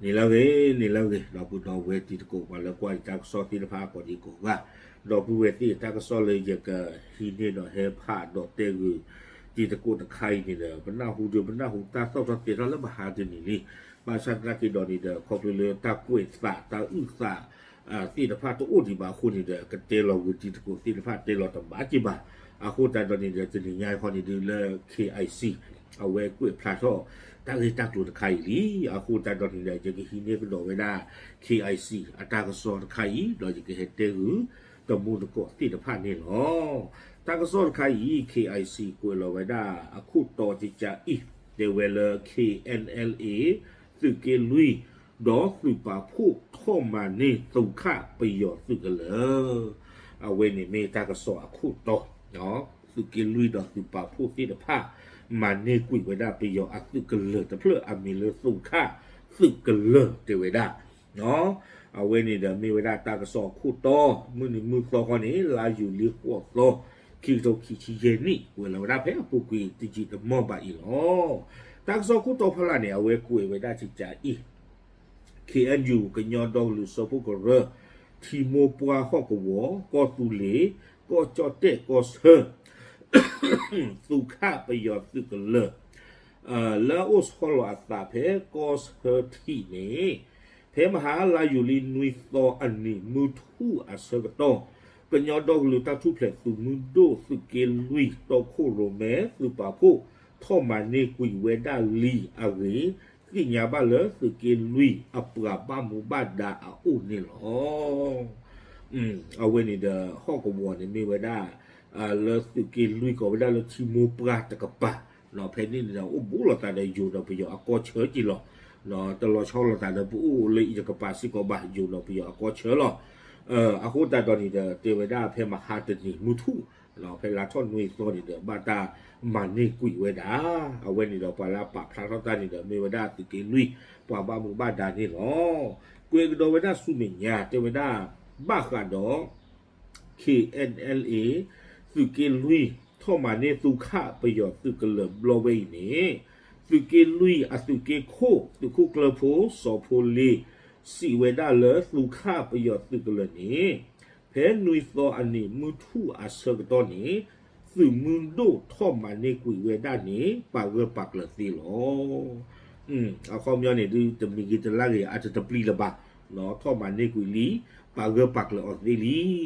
နံၤလၢအဂ့ၤ, နံၤလၢအဂ့ၤ ဒီပုၢ်ဒီဝဲၢ်တံၤသကိး ပှၤလၢကွၢ်ယတၢ်ကစီၣ်သ့ၣ်တဖၣ်ကိးဒံကိးဂၤ, ဒီပုၢ်ဝဲၢ်သ့ၣ် တၢ်ကစီၣ်လၢယကဟံးန့ၢ်ဒီးဟဲဖးဒီးတဲဂုာ်တံၤသကိးတခါအံၤန့ၣ်ဒီး ပနၢ်ဟူဒီး ပနၢ်ဟူတၢ်သီၣ်ထီၣ်သဲထီၣ်လၢမဟါတနံၤလံ. ဘၣ်ဆၣ်သနာ်က့ဒီးန့ၣ်ဒီး ခီဖျိလၢတၢ်ကွဲးသး တၢ်အုၣ်သး သ့ၣ်တဖၣ်တအိၣ်ဒံးဘၣ်အဃိန့ၣ်ဒီး ကတဲလီၤဂုာ်တံၤသကိးသ့ၣ်တဖၣ် တဲလီၤတဘၣ်က့ၤဘၣ်. အဃိသတးဒီးန့ၣ်ဒီး တနံၤညါအံၤဃီန့ၣ်ဒုးလၢ KIC အဝဲကွဲးဖျါထီၣ်တၢ်ဂ့ၢ်တၢ်ကျိၤတခါအံၤလံ. အဃိသတးဒီးန့ၣ်ဒီး ယကဟံးန့ၢ်ကဒီးဝဲဒၣ် KIC အတၢ်ကစီၣ်တခါအံၤ ဒီးယကဟဲတဲဂုာ်တံၤသကိးသ့ၣ်တဖၣ်န့ၣ်လီၤ. တၢ်ကစီၣ်တခါအံၤ KIC ကွဲးလီၤဝဲဒၣ်အခိၣ်တီကကးအံၤ တဲဝဲလၢ KNLA သုးက့လွံၢ် ဒီးသုးပာ်ဖှိၣ်ထီၣ်မၤန့ၢ်သုးခၣ်ပယီၤသုးကလၢၤ အဝဲန့ၣ်မ့ၢ်တၢ်ကစီၣ်အခိၣ်တီ, သုးက့လွံၢ်ဒီးသုးပာ်ဖှိၣ်သ့ၣ်တဖၣ် မၤန့ၢ်ကွံာ်ဝဲဒၣ်ပယီၤအသုးကလၢၤတဖျၢၣ်အမံၤလၢသုးခၣ်သုးကလၢၤတဲဝဲဒၣ်. အဝဲန့ၣ်ဒီးမ့ၢ်ဝဲဒၣ်တၢ်ကစီၣ်အခိၣ်တီ, မုၢ်နံၤမုၢ်သီခီန့ၣ် လါယူၤလံဃိးသီ, ခံကထိခံဆံယဲၢ်နံၣ် ကွဲးလီၤဝဲဒၣ်ဖဲအပူၤကွံာ်တယံာ်တမီၢ်ဘၣ်အံၤလီၤ. တၢ်ကစီၣ်ခိၣ်တီဖီလာ်န့ၣ် အဝဲကွဲးဝဲဒၣ်ကကးအံၤ KNU ကညီဒီကလုာ်စၢဖှိၣ်ကရၢ, ထံမိၢ်ပှၢ်ဟီၣ်ကဝီၤ, ကီၢ်သူလ့ၤ, ကီၢ်ကၠီၣ်တဲၣ်ကီၢ်ဆၢ သုးခၣ်ပယီၤသုးကလၢၤ လၢအအိၣ်ဆီလီၤအသးဖဲကီၢ်ဆၢထံးန့ၣ်, ဖဲမဟါလါယူၤလံနွံသီအနံၤမုၢ်ထူၣ်အဆၢကတီၢ်, ကညီဒီကလုာ်တၢ်ထူၣ်ဖျဲးသုးမုၢ်ဒိၣ်သုးက့လွံၢ် တီခိၣ်ရိၣ်မဲ သုးပာ်ဖှိၣ် ထီၣ်မၤန့ၢ်ကွံာ်ဝဲဒၣ်လံအဂ့ၢ် သ့ၣ်ညါဘၣ်လၢသုးက့လွံၢ်အပှၤဘၣ်မူဘၣ်ဒါအအိၣ်န့ၣ်လီၤ. အဝဲန့ၣ်ဒီးဟီၣ်ကဝီၤန့ၣ်မ့ၢ်ဝဲဒၣ် လၢသုးက့လွံၢ်ကိးဝဲဒၣ်လၢထံမိၢ်ပှၢ်တကပၤ, ဖဲန့ၣ်န့ၣ်ဒီးအိၣ်ဘူးလိာ်သးဒီးယိၤဒီးပယီၤအကီၢ်ဆၢက့ၤလီၤ. တလီၤဆီလိာ်သးဒီးပအိၣ်လၢအံၤတကပၤစ့ၢ်ကီးဘၣ် ယိၤဒီးပယီၤအကီၢ်ဆၢလီၤ. အဃိသတးဒီးန့ၣ်ဒီး တဲဝဲဒၣ်ဖဲမဟါတနံၤမုၢ်ထူၣ် ဖဲလါထီၣ်နွံသီန့ၣ်ဒီး ဘၣ်တၢ်မၤန့ၢ်ကွံာ်ဝဲဒၣ်, အဝဲန့ၣ်ဒီးပှၤလၢအပာ်ဖျါထီၣ်တၢ်န့ၣ်ဒီး မ့ၢ်ဝဲဒၣ်သုးက့လွံၢ် ပှၤဘၣ်မူဘၣ်ဒါန့ၣ်လီၤ. ကွဲးကဒီးဝဲဒၣ်ဆူမဲာ်ညါ တဲဝဲဒၣ် ဘၣ်ဃးဒီး KNLA သုးက့လွံၢ် ထီၣ်မၤန့ၢ်သုးခၣ်ပယီၤသုးကလၢၤဘျီဝဲအံၤန့ၣ်, သုးက့လွံၢ်အသုးက့ခိၣ် သုးခိၣ်ကျၢၢ်ဖိ စီၤဖိလ့ စံးဝဲဒၣ်လၢသုးခၣ်ပယီၤသုးကလၢၤန့ၣ် ဖဲနွံသီအနံၤမုၢ်ထူၣ်အဆၢကတီၢ်န့ၣ် သုးမုၢ်ဒိၣ်ထီၣ်မၤန့ၢ်ကွံာ်ဝဲဒၣ်န့ၣ် ပာ်ဂၢၢ်ပာ်ကျၢၤသ့လီၤ. အခီပညီန့ၣ်ဒုး တမံၤဂ့ၤတလါဂ့ၤ အတတပျံၤလၢၤဘၣ်, ထီၣ်မၤန့ၢ်ကွံာ်လံ, ပာ်ဂၢၢ်ပာ်ကျၢၤအီၤသ့လံ. ဘၣ်ဘျီဘျီန့ၣ်ဒီး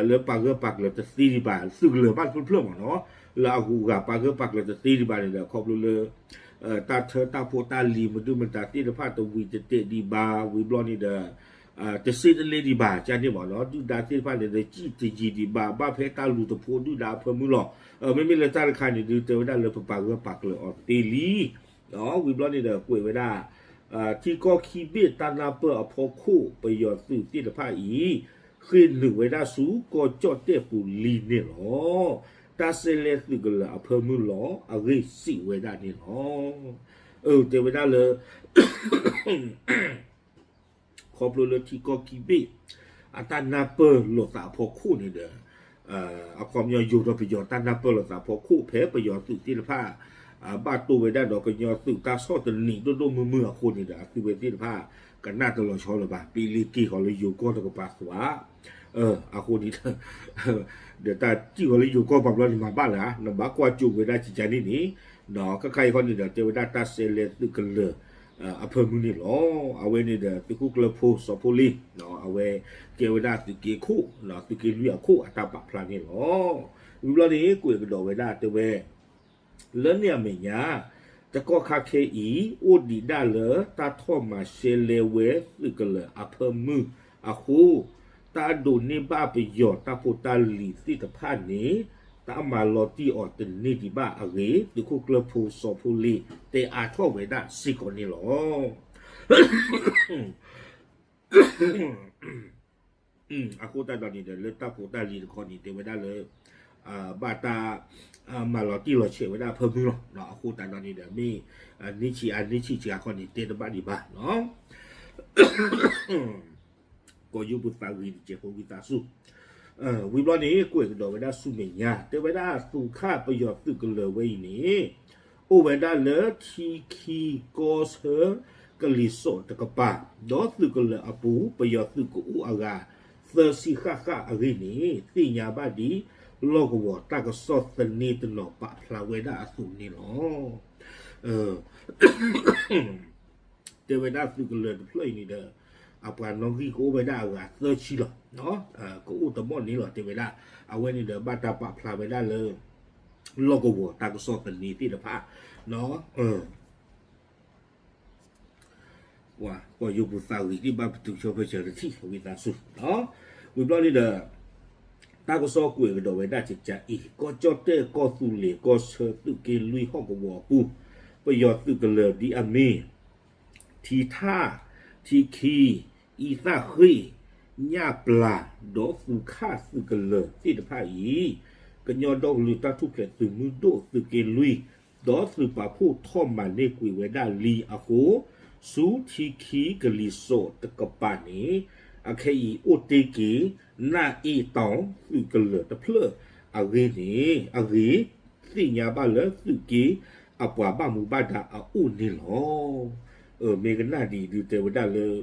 လၢပာ်ဂၢၢ်ပာ်ကျၢၤတသ့ဒံးဘၣ် သုးကလၢၤဘၣ်တဖျၢၣ်ဖျၢၣ်မ့ၢ်နီၤ, လၢအဂုၤအဂၤပာ်ဂၢၢ်ပာ်ကျၢၤတသ့ဒံးဘၣ်န့ၣ်ဒီး ခီဖျိလၢ တၢ်ထၢတၢ်ဖိတၢ်လံၤမဒုမတၤသ့ၣ်တဖၣ်တဝံၤတတဲာ်ဒံးဘၣ်, ဝံၤဘျီန့ၣ်ဒီး တစ့တလ့ဒံးဘၣ် ကန့ၣ်မ့ၢ်နီၤ, ဒုၣ်ဒါသ့ၣ်တဖၣ်န့ၣ်ဒီး ကံၣ်တယံၤဒံးဘၣ် ဘၣ်ဖဲတၢ်လူၤတဖိဒုၣ်ဒါအဖၢမုၢ်လီၤ. မ့မ့ၢ်လၢတၢ်တခါန့ၣ်ဒုး တဲဝဲဒၣ်လၢပပာ်ဂၢၢ်ပာ်ကျၢၤအီၤသ့လံ. ဝံၤဘျီန့ၣ်ဒီးကွဲးဝဲဒၣ် ထံကီၢ်ခံဘ့ၣ်တၢ်နၢ်ပၢၢ်အဖီခိၣ် ပယီၤသုးသ့ၣ်တဖၣ်အံၤ ဃ့နုာ်ဝဲဒၣ်ဆူကီၢ်ကၠီၣ်တဲၣ်ပူၤလံန့ၣ်လီၤ. တၢ်စဲးလဲသုးကလၢၤအဖၢမုၢ်လီၤ အဂ့ၢ်စံးဝဲဒၣ်န့ၣ်လီၤ. တဲဝဲဒၣ်လၢ ခီဖျိလၢထံကီၢ်ခံဘ့ၣ် အတၢ်နၢ်ပၢၢ်လိာ်သးအဖီခိၣ်န့ၣ်ဒီး အခီပညီယိၤဒီးပယီၤတၢ်နၢ်ပၢၢ်လိာ်သးအဖီခိၣ် ဖဲပယီၤသုးသ့ၣ်တဖၣ် ဘၣ်တိၢ်ဝဲဒၣ်ဒီးကညီသုးတၢ်ဆီၣ်သနံးဒိၣ်ဒိၣ်မုၢ်မုၢ်အဃိန့ၣ်ဒီး အသုးဝဲသ့ၣ်တဖၣ် ကနၣ်တလီၤဆီလၢၤဘၣ် ပ့လ့က့ၤဃီၤလၢယိၤကီၢ်တကပၤသွး အဃိန့ၣ် ဒီးတၢ်စံၣ်ဃီၤလၢယိၤကီၢ်ပှၤဘျီန့ၣ်မၤဘၣ်လၢၤဧါ နဘၣ်ကွၢ်ကၠိဝဲဒၣ်ကကန့ၣ်န့ၣ် ခါခါအံၤဃီန့ၣ်ဒီး တဲဝဲဒၣ်တၢ်စဲးလဲသုးကလၢၤ အဖၢမုၢ်န့ၣ်လီၤ. အဝဲန့ၣ်ဒီးသုးခိၣ်ကျၢၢ်ဖိစီၤဖိလ့ အဝဲကဲဝဲဒၣ်သုးက့ခိၣ် သုးက့လွံၢ်အခိၣ်အတၢ်ပာ်ဖျါန့ၣ်လီၤ. ဝံၤဘျီန့ၣ် ကွဲးကဒီးဝဲဒၣ်တဲဝဲ လၢန့ၣ်အမဲာ်ညါ တကီၢ်ခါခဲအံၤ အိၣ်ဒံးဒၣ်လၢတၢ်ထီၣ်မၤစဲးလဲဝဲသုးကလၢၤအဖၢမုၢ်အဃိ တၢ်ဒိးန့ၢ်ဘၣ်ပယီၤတၢ်ဖိတၢ်လံၤသ့ၣ်တဖၣ်န့ၣ် တၢ်မၤလီၤတံၢ်အီၤတန့ၢ်ဒံးဘၣ်အဂ့ၢ် သုးခိၣ်ကျၢၢ်ဖိစီၤဖိလ့ တဲအါထီၣ်ဝဲဒၣ်စ့ၢ်ကီးန့ၣ်လီၤ. အဃိသတးဒီးန့ၣ်ဒီး လၢတၢ်ဖိတၢ်လံၤတခီန့ၣ် တဲဝဲဒၣ်လၢ ဘၣ်တၢ် မၤလီၤတံၢ်လီၤဆဲးဝဲဒၣ်အဖၢမုၢ်လီၤ. အဃိသတးဒီးန့ၣ်ဒီး မ့ၢ် နံၣ်ဆံးအါ နံၣ်ဆံးစှၤခီန့ၣ် တဲတဘၣ်ဒံးဘၣ် ကီၢ်ယူၢ်ပသးဂ့ၤတစဲးဖိဝံသးစူၤ ဝံၤဘျီန့ၣ် ကွဲးကဒီးဝဲဒၣ်ဆူမဲာ်ညါ တဲဝဲဒၣ်သုးခၣ်ပယီၤသုးကလၢၤဝဲအံၤန့ၣ် အိၣ်ဝဲဒၣ်လၢထံခံကီၢ်ဆၢ ကလံၤစိးတကပၤ, ဒီးသုးကလၢၤအပူၤ ပယီၤသုးကအိၣ်အဂၤ သၢဆံဃၣ်ဃၣ်အဂ့ၢ်န့ၣ် သ့ၣ်ညါဘၣ်ဒ် လီၢ်ကဝီၤတၢ်ကစီၣ်သန့တနီၤပာ်ဖျါဝဲဒၣ်အသိးန့ၣ်လီၤ. တဲဝဲဒၣ်သုးကလၢၤတဖျၢၣ်အံၤန့ၣ်ဒီး အပှၤနီၣ်ဂံၢ်ကအိၣ်ဝဲဒၣ်အဂၤသၢဆံလီၤ. ကအိၣ်တဘီၣ်န့ၣ်လီၤ တဲဝဲဒၣ်. အဝဲန့ၣ်ဒီးဘၣ်တၢ်ပာ်ဖျါဝဲဒၣ်လၢ လီၢ်ကဝီၤတၢ်ကစီၣ်သန့သ့ၣ်တဖၣ် ပှၤယိပူၤသးဝံၤဒံးဘၣ်ပတုာ်ဆၢဖၢဆၢတထံၣ် ဝံသးစူၤ. ဝံၤဘျီန့ၣ်ဒီး တၢ်ကစီၣ်ကွဲးကဒီးဝဲဒၣ်ကကးအံၤ ကီၢ်ကၠီၣ်တဲၣ်ကီၢ်သူလ့ၤ ကီၢ်ဆၢသုးက့လွံၢ်ဟီၣ်ကဝီၤအပူၤ ပယီၤသုးကလၢၤဒ်အမ့ၢ် ထံထၣ်, ထံခံ, အံသၣ်ဃ့ၣ်, ညၣ်ပျၢ် ဒီးသူခၣ်သုးကလၢၤသ့ၣ်တဖၣ်အံၤ ကညီဒီကလုာ်တၢ်ထူၣ်ဖျဲးသုးမုၢ်ဒိၣ်သုးက့လွံၢ် ဒီးသုးပာ်ဖှိၣ်ထီၣ်မၤန့ၢ်ကွံာ်ဝဲဒၣ်လံအဃိ ဆူထံခံကလံၤစိးတကပၤန့ၣ် အခဲအံၤအိၣ်တ့ၢ်က့ၤ နၣ်အ့တီၤသုးကလၢၤတဖျၢၣ်အဂ့ၢ်န့ၣ် အဂ့ၢ် သ့ၣ်ညါဘၣ်လၢသုးက့အပှၤဘၣ်မူဘၣ်ဒါအအိၣ်န့ၣ်လီၤ. မ့ၢ်ကနၣ်ဒ်အံၤဒုးတဲဝဲဒၣ်လၢ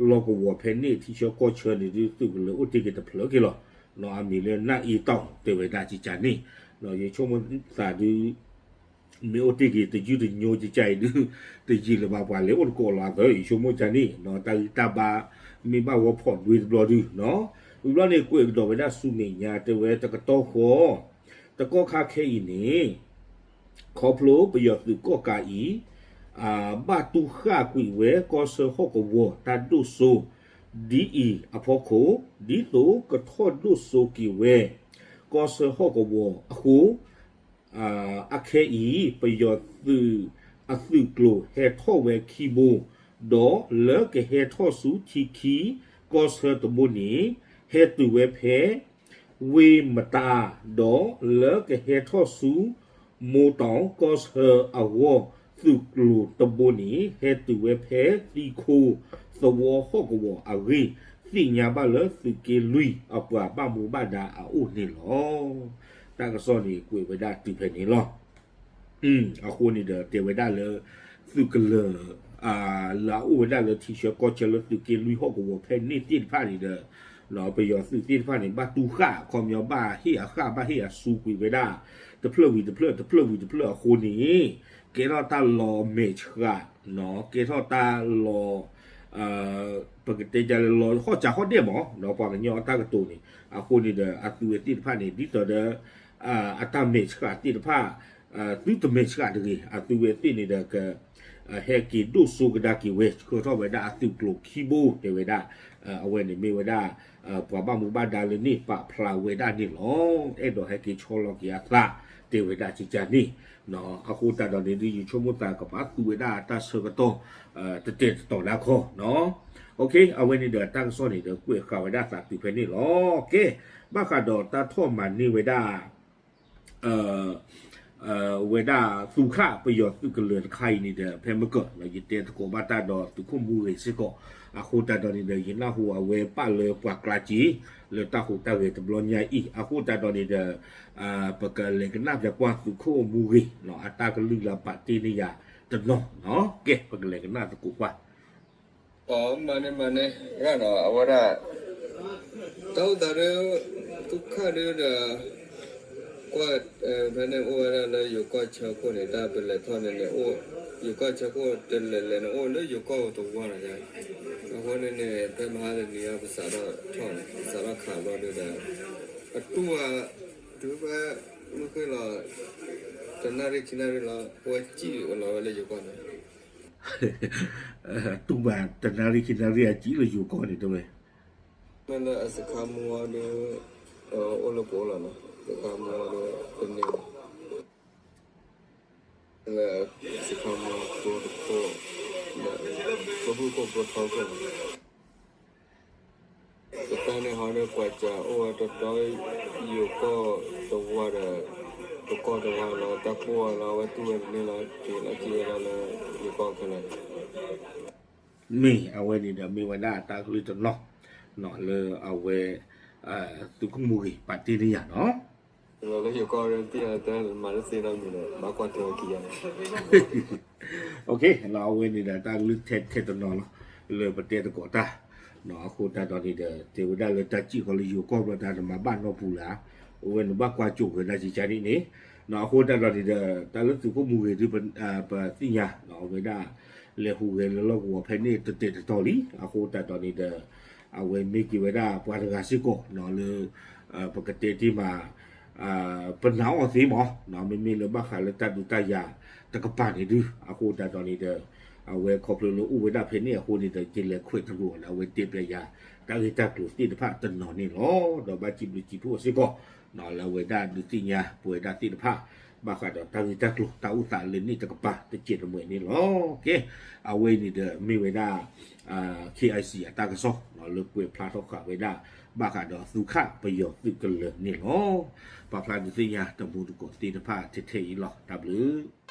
လီၢ်ကဝီၤဖဲန့ၣ်ထံဆၢကီၢ်ဆၢန့ၣ်ဒုး သုးကလၢၤအိၣ်တ့ၢ်က့ၤတဖျၢၣ်က့ၤလီၤ. အမံၤလၢနၣ်အ့တီၤတဲဝဲဒၣ်ကကးန့ၣ် ယဆိကမိၣ်သးဒုး မ့ၢ်အိၣ်တ့ၢ်က့ၤတယုၢ်တညိကကးအံၤဒုး တယံာ်လၢၤဘၣ်ပှၤလဲၤအိၣ်တကိးလီၤသၢ ယဆိကမိၣ်ကကးန့ၣ် တၢ်ဂံၢ်တၢ်ဘါ မ့ၢ်ဘၣ်ဂီၢ်ဖီၣ်ဒွဲတဘျီဒုး ဝံၤဘျီန့ၣ် ကွဲးကဒီးဝဲဒၣ်ဆူမဲာ်ညါ တဲဝဲတကတီၢ်ဃီ တကီၢ်ခါခဲအံၤန့ၣ် ခီဖျိပယီၤသုးကီၢ်ကးအံၤ ဘၣ်တူၢ်ဃၣ်ကွံာ်ဝဲကီၢ်ဆၢဟီၣ်ကဝီၤတၢ်ဒိၣ်စိ ဒ်အံၤအဖီခိၣ် ဒ်သိးကထီၣ်ဒိၣ်စိက့ၤဝဲ ကီၢ်ဆၢဟီၣ်ကဝီၤအဃိ အခဲအံၤ ပယီၤသုးအသုးကျိၤဟဲထီၣ်ဝဲခံဘိ, ဒီးလၢကဟဲထီၣ်ဆူထံခံကီၢ်ဆၢတဘိန့ၣ် ဟဲတုၤဝဲဖဲ ဝ့ၢ်မတါ, ဒီးလၢကဟဲထီၣ်ဆူ မိၢ်တီၢ်ကီၢ်ဆၢအဂီၢ် သုးကျိၤတဘိန့ၣ် ဟဲတုၤဝဲဖဲသံခိသဝီဟီၣ်ကဝီၤအဂ့ၢ် သ့ၣ်ညါဘၣ်လၢသုးက့လွံၢ်အပှၤဘၣ်မူဘၣ်ဒါအအိၣ်န့ၣ်လီၤ. တၢ်ကစီၣ်န့ၣ်ကွဲးဝဲဒၣ်တုၤဖဲန့ၣ်လီၤ. အဃိန့ၣ်ဒီးတဲဝဲဒၣ်လၢ သုးကလၢၤ လၢအအိၣ်ဝဲဒၣ်လၢထံဆၢကီၢ်ဆၢလၢသုးက့လွံၢ်ဟီၣ်ကဝီၤဖဲန့ၣ်သ့ၣ်တဖၣ်န့ၣ်ဒီး ပယီၤသုးသ့ၣ်တဖၣ်န့ၣ် ဘၣ်တူၢ်ဃၣ် ခီပညီဘၣ်ဟ့ၣ်အဃၣ်ဘၣ်ဟ့ၣ်အစူကွံာ်ဝဲဒၣ် တဖျၢၣ်ဝံၤတဖျၢၣ် တဖျၢၣ်ဝံၤတဖျၢၣ်အဃိန့ၣ် ကဲထီၣ်တၢ်လီၤမဲာ်ဆှး ကဲထီၣ်တၢ်လီၤ ပကတဲဒ်လဲၣ် လီၤဟီၣ်စးဟီၣ်ဒဲးမး ဒီးပှၤကညီအတၢ်ကတိၤန့ၣ် အဃိန့ၣ်ဒီး အသုးဝဲသ့ၣ်တဖၣ်န့ၣ် ဒ်သိးဒီး အတၢ်မဲာ်ဆှးသ့ၣ်တဖၣ် သုတမဲာ်ဆှးတဂ့ၤ အသုးဝဲသ့ၣ်န့ၣ်ဒီး ဟဲက့ၤဒိၣ်စိကဒါက့ၤဝဲ ဆှၢထီၣ်ဝဲဒၣ်အသုးကျိၤခံဘိတဲဝဲဒၣ် အဝဲန့ၣ်မ့ၢ်ဝဲဒၣ် ပှၤဘၣ်မူဘၣ်ဒါလၢန့ၣ်ပာ်ဖျါဝဲဒၣ်န့ၣ်လီၤ. အဲၣ်ဒိးဟဲက့ၤဆီလီၤက့ၤအသး တဲဝဲဒၣ်ကကန့ၣ် အဃိသတးဒီးန့ၣ်ဒုး ယဆိကမိၣ်သးကဘၣ်သူဝဲဒၣ်တၢ်ဆၢကတီၢ် တတဲာ်တတီၤဒၣ်ခီ အဝဲန့ၣ်ဒီးတၢ်ကစီၣ်န့ၣ်ဒီး ကွဲးဃာ်ဝဲဒၣ်သးတုၤဖဲန့ၣ်လီၤ. ကဲ ဘၣ်ဃးဒီးတၢ်ထီၣ်မၤန့ၢ်ဝဲဒၣ် ဝဲဒၣ်သူခၣ်ပယီၤသုးကလၢၤတခါအံၤန့ၣ်ဒီး ဖဲမကၢၢ် ယတဲသကိးဘၣ်တၢ်ဒီးသုးခိၣ်မူဂ့ၤစ့ၢ်ကီး အဃိသတးဒီးန့ၣ်ဒီး ယနၢ်ဟူအဝဲပာ်လၢပှၤကျါစ့ လၢတၢ်ဟူးတၢ်ဂဲၤတဘျီညါအံၤ အဃိသတးဒီးန့ၣ်ဒီး ပကလဲၤကနၣ်ပျဲကွၢ်သုးခိၣ်မူဂ့ၤ အတၢ်ကလုၢ်လၢပာ်တ့ၢ်န့ၢ်ယၤတနီၤ ကဲ ပကလဲၤကနၣ်သကိးကွၢ် မၤန့ၢ်မၤန့ၢ် ရၣ်နီၤ အဝဲဒၣ် တၢ်အိၣ်သးဒုး သူခၣ်ဒုးဒီး ကွၢ် ဖဲန့ၣ်အိၣ်ဝဲဒၣ်လၢယိၤကီၢ်ဆၢခိၣ်န့ၣ် တၢ်ပလဲၤထီၣ်န့ၣ်န့ၣ် အိၣ် ယိၤကီၢ်ဆၢခိၣ်တလဲၤလဲၤန့ၣ် အိၣ်လၢယိၤကီၢ်တဝီန့ၣ် အဃိန့ၣ်န့ၣ် ဖဲမဟါတနံၤအံၤ ပစးထီၣ်ထီၣ်န့ၣ် ပစးထီၣ်ခးဘျီဒုးဒီး အတူၢ်ဘၣ် တုၤဖဲ မုၢ်ဃ့ၢ်လီၤ တနၣ်ရံၣ်ခံနၣ်ရံၣ်လီၤ ပဝဲစံၣ်လီၤဝဲလၢယိၤကီၢ်န့ၣ် တူၢ်ဘၣ်တနၣ်ရံၣ်ခံနၣ်ရံၣ်အစံၣ်လၢယိၤကီၢ်န့ၣ်တဲဝဲ မ့ၢ်လၢအစခါမူအီၤဒီး အိၣ်လၢပအိၣ်လီၤနီၤ စခါမူအီၤဒီးတန့ၢ်ဘၣ် လၢစခါမူအီၤကျိတခိၣ် လၢ ပဟုၣ်ခိၣ်ကျိထီခိၣ်လီၤ ပတၢ်န့ၣ်ဟီဒီးကွၢ်စးအိၣ်ဝဲတီတီ ယိၤကီၢ်တဝီဒီး ပကီၢ်တဝီလီၤ တၢ်ကိၢ်အီၤလီၤ အဝဲတူၢ်ဝဲတန့ၢ်လီၤ က့ၤလီၤက့ၤဝဲဒၣ်လၢယိၤကီၢ်ခဲလၢာ် မ့ၢ်အဝဲန့ၣ်ဒီးမ့ၢ်ဝဲဒၣ်တၢ်ကလုၢ်တနီၤ လၢအဝဲ သုးခိၣ်မူဂ့ၤပာ်တ့ၢ်န့ၢ်ယၤနီၤ လၢယိၤကီၢ်တမၤတသ့နီတမံၤဒီး ဘၣ်ကွၢ်ထွဲဝဲခံယၤန့ၣ် အဝဲန့ၣ်ဒီးတၢ်ကလုၢ်ထဲထဲတနီၤလီၤ လၢပတဲသကိးတၢ်, အဃိသတးဒီးန့ၣ်ဒီး တဲဝဲဒၣ်လၢတၢ်စံၣ်ဃီလၢယိၤကီၢ်ဘျီတၢ်နမၤဘၣ်နီၢ်ပူၤလၢ်, အိၣ်ဝဲနဘၣ်ကွၢ်စိဝဲဒၣ်ကကါဒ်န့ၣ်, အဃိသတးဒီးန့ၣ်ဒီး တၢ်လၢသုးခိၣ်မူဂ့ၤဒုး ပသ့ၣ်ညါ အဝဲဒၣ် လဲၤဟူးဂဲၤလၢလီၢ်ကဝီၤဖဲန့ၣ်တတဲာ်တတီၤလံ, အဃိသတးဒီးန့ၣ်ဒီး အဝဲမ့ၢ်က့ၤဝဲဒၣ်ပှၤတဂၤစ့ၢ်ကီးလၢ ပကတဲတ့ၢ်မး ပနာ်အီၤသ့မး, မ့မ့ၢ်လၢဘၣ်ဃးလၢတၢ်ဒုးတၢ်ယၤတကပၤန့ၣ်ဒုး အဃိသတးဒီးန့ၣ်ဒီး အဝဲခီဖျိလၢအိၣ်ဝဲဒၣ်ဖဲန့ၣ်အဃိန့ၣ်ဒီး ယလဲၤခွဲးတရူးအီၤဒီး အဝဲတဲပျဲယၤ တၢ်ဂ့ၢ်တၢ်ကျိၤသ့ၣ်တဖၣ်တနီၤန့ၣ်လီၤ. ဒီးဘၣ်စံးဘျုးစံးဖှိၣ်အီၤစ့ၢ်ကီး လၢအဝဲဒၣ်ဒုးသ့ၣ်ညါပဝဲဒၣ်သ့ၣ်တဖၣ် ဘၣ်ဃးဒီးတၢ်ဂ့ၢ်တၢ်ကျိၤတၢ်အိၣ်သးလၢန့ၣ်တကပၤတစဲးတမှဲၤန့ၣ်လီၤ. ကဲ အဝဲအံၤန့ၣ်ဒီးမ့ၢ်ဝဲဒၣ် K I C အတၢ်ကစီၣ် လၢကွဲးဖျါထီၣ်ဃာ်ဝဲဒၣ် ဘၣ်ဃးဒီးသုးခၣ်ပယီၤသုးကလၢၤန့ၣ်လီၤ. ပာ်ဖျါဒုးသ့ၣ်ညါတမူတကိးသ့ၣ်တဖၣ်ထဲထဲအံၤလီၤ. တၢ်ဘျုး